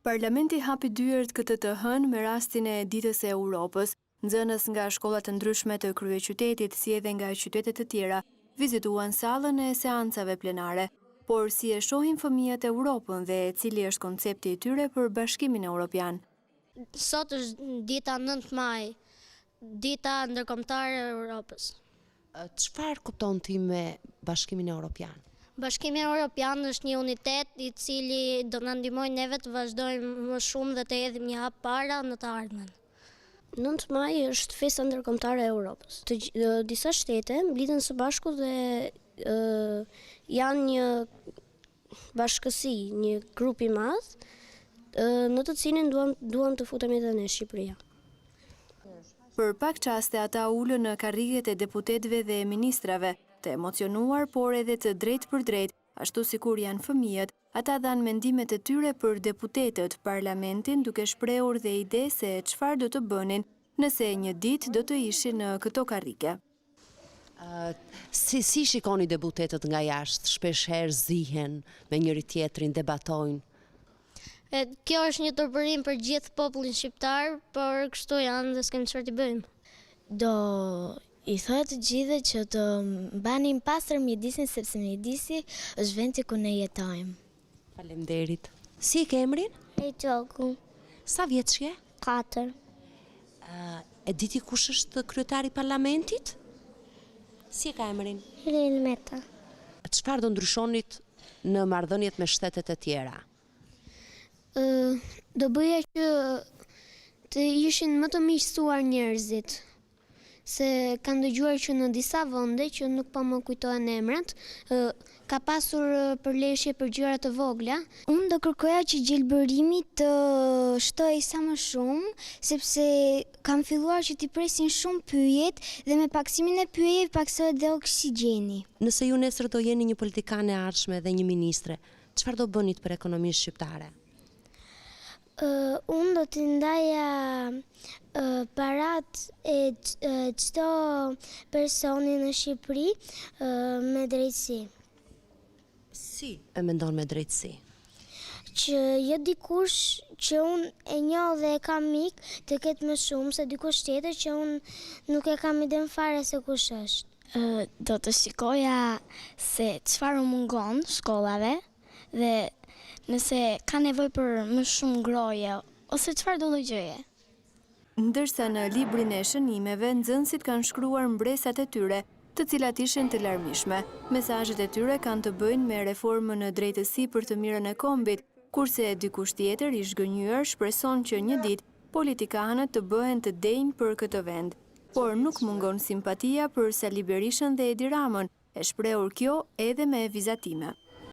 Parlamenti hapi dyert këtë të hënë me rastin e Ditës së Europës. Nxënës nga shkolla të ndryshme të kryeqytetit, si edhe nga qytete të tjera, vizituan sallën e seancave plenare. Por si e shohin fëmijët Europën dhe cili është koncepti i tyre për Bashkimin Europian? Sot është dita 9 maj, dita ndërkombëtare e Europës. Çfarë kupton ti me Bashkimin Europian? Bashkimi Europian është një unitet i cili do na ndihmojë neve të vazhdojmë më shumë dhe të hedhim një hap para në të ardhmen. 9 maji është festa ndërkombëtare e Europës. Të disa shtete mblidhen së bashku dhe janë një bashkësi, një grup i madh, në të cilin duam duam të futemi edhe ne Shqipëria. Për pak çaste ata u ulën në karriget e deputetëve dhe ministrave, të emocionuar por edhe të drejtpërdrejtë, ashtu sikur janë fëmijët, ata dhanë mendimet e tyre për deputetët, parlamentin duke shprehur dhe ide se çfarë do të bënin nëse një ditë do të ishin në këto karrige. Si si shikoni deputetët nga jashtë, shpesh herë zihen me njëri tjetrin, debatojnë? E, kjo është një turpërim për gjithë popullin shqiptar, por kështu janë dhe s'kemi çfarë t'i bëjmë. Do i thoja të gjithëve që të mbanin pastër mjedisin sepse mjedisi është vendi ku ne jetojmë. Faleminderit. Si e ke emrin? Rejtoku. Sa vjeç je? 4. E di ti kush është kryetari i parlamentit? Si e ka emrin? Ilir Meta. Çfarë do ndryshonit në marrëdhëniet me shtetet e tjera? Do bëja që të ishin më të miqësuar njerëzit. Se kam dëgjuar që në disa vende, që nuk po më kujtohen emrat, ka pasur përleshje për gjëra të vogla. Unë do kërkoja që gjelbërimi të shtohej sa më shumë, sepse kanë filluar që t'i presin shumë pyjet dhe me pakësimin e pyjeve pakësohet dhe oksigjeni. Nëse ju nesër do jeni një politikane e ardhshme dhe një ministre, çfarë do bënit për ekonominë shqiptare? Unë do t'i ndaja paratë e çdo personi në Shqipëri me drejtësi. Si e mendon me drejtësi? Që jo dikush që unë e njoh dhe e kam mik të ketë më shumë se dikush tjetër që unë nuk e kam idenë fare se kush është. Do të shikoja se çfarë u mungon shkollave Dhe nëse ka nevojë për më shumë ngrohje ose çfarëdo lloj gjëje. Ndërsa në librin e shënimeve nxënësit kanë shkruar mbresat e tyre, të cilat ishin të larmishme. Mesazhet e tyre kanë të bëjnë me reformën në drejtësi për të mirën e kombit, kurse dikush tjetër i zhgënjyer shpreson që një ditë politikanët të bëhen të denjë për këtë vend. Por nuk mungon simpatia për Sali Berishën dhe Edi Ramën, E shprehur kjo edhe me vizatime.